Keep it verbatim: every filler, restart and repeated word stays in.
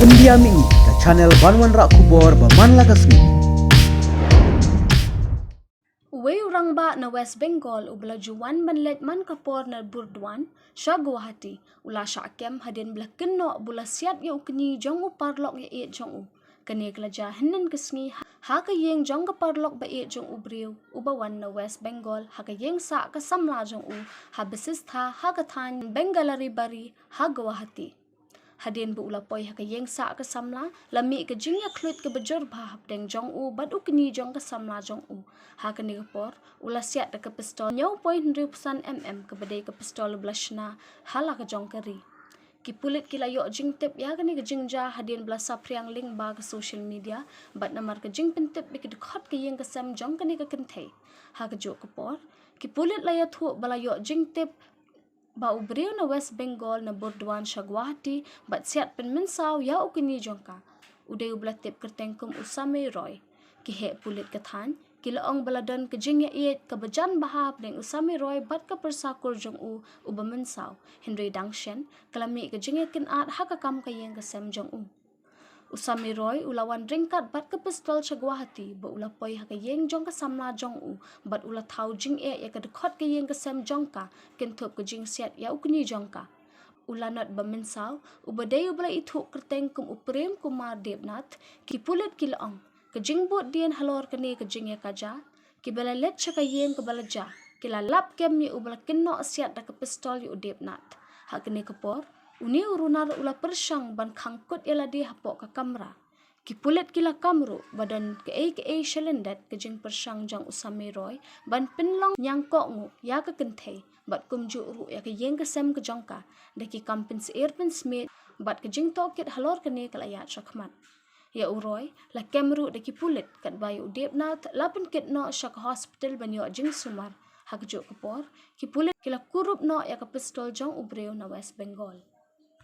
India Mini, ka channel ban wanrah khubor ba man la ka sngi. Uwei u rangbah na West Bengal uba la ju wan ban leit man ka por na Burdwan sha Guwahati u la shah kem hadien ba la kynnoh ba u la siat ïa u kñi jong u paralok ïa ïeit jong u. Kane ka la jia hynnin ka sngi ha ka ïing jong ka paralok ba ïeit jong u briew uba wan na West Bengal ha ka ïing sah ka samla jong u ha Basistha ha ka thaiñ Bengalari Bari ha Guwahati. Hadien ba u la poi ha ka ïing sah ka samla, la mih ka jingïakhluit kaba jur bha hapdeng jong u bad u kñi jong ka samla jong u. Ha kane ka por u la siat da ka pistol hynñiew point hynriew phew san mm kaba dei ka pistol ba la shna ha la ka jong ka ri. Ki pulit ki la ïoh jingtip ïa kane ka jingjia hadien ba la saphriang lyngba ka social media bad namar ka jingpyntip ïa ki dkhot ka ïing ka sem jong kane ka kynthei. Ha kajuh ka por ki pulit la ïathuh ba la ïoh jingtip ba u briew na West Bengal na Burdwan sha Guwahati bad siat pynmynsaw ïa u kñi jong ka. U dei uba la tip kyrteng kum u Sami Roy. Ki heh pulit ka thaiñ ki la ong ba la don ka jingïaieit kaba jan bha hapdeng u Sami Roy bad ka pyrsa kur jong u uba mynsaw. Hynrei dang shen ka la mih ka jingïakynad ha ka kam ka ïing ka sem jong u. U Sami Roy u la wan ryngkat bad ka pistol sha Guwahati ba u la poi ha ka ïing jong ka samla jong u bad u la thaw jingeh ïa ka dkhot ka ïing ka sem jong ka kynthup ka jingsiat ïa u kñi jong ka. U Lanot ba mynsaw uba dei uba la ithuh kyrteng kum u Prem Kumar Debnath, ki pulit ki la ong ka jingbud dien halor kane ka jingïakajia, kiba la leit sha ka ïing kaba la jia ki la lap kem ïa uba la kynnoh siat da ka pistol ïa u Debnath. Ha kane ka por une u runar u la pyrshang ban khang kut ïa lade hapoh ka kamra. Ki pulit ki la kam ruh ba don kaei kaei shalyndet ka jingpyrshang jong u Sami Roy ban pynlong ñiangkohnguh ïa ka kynthei bad kumjuh ruh ïa ka ïing ka sem ka jong ka da ki kam pynsyier pynsmiej bad ka jingtohkit halor kane ka la ïaid shakhmat. Ïa u Roy la kem ruh da ki pulit katba ïa u Debnath la pynkit noh sha ka hospital ban ïoh jingsumar. Ha kajuh ka por ki pulit ki la kurup noh ïa ka pistol jong u briew na West Bengal.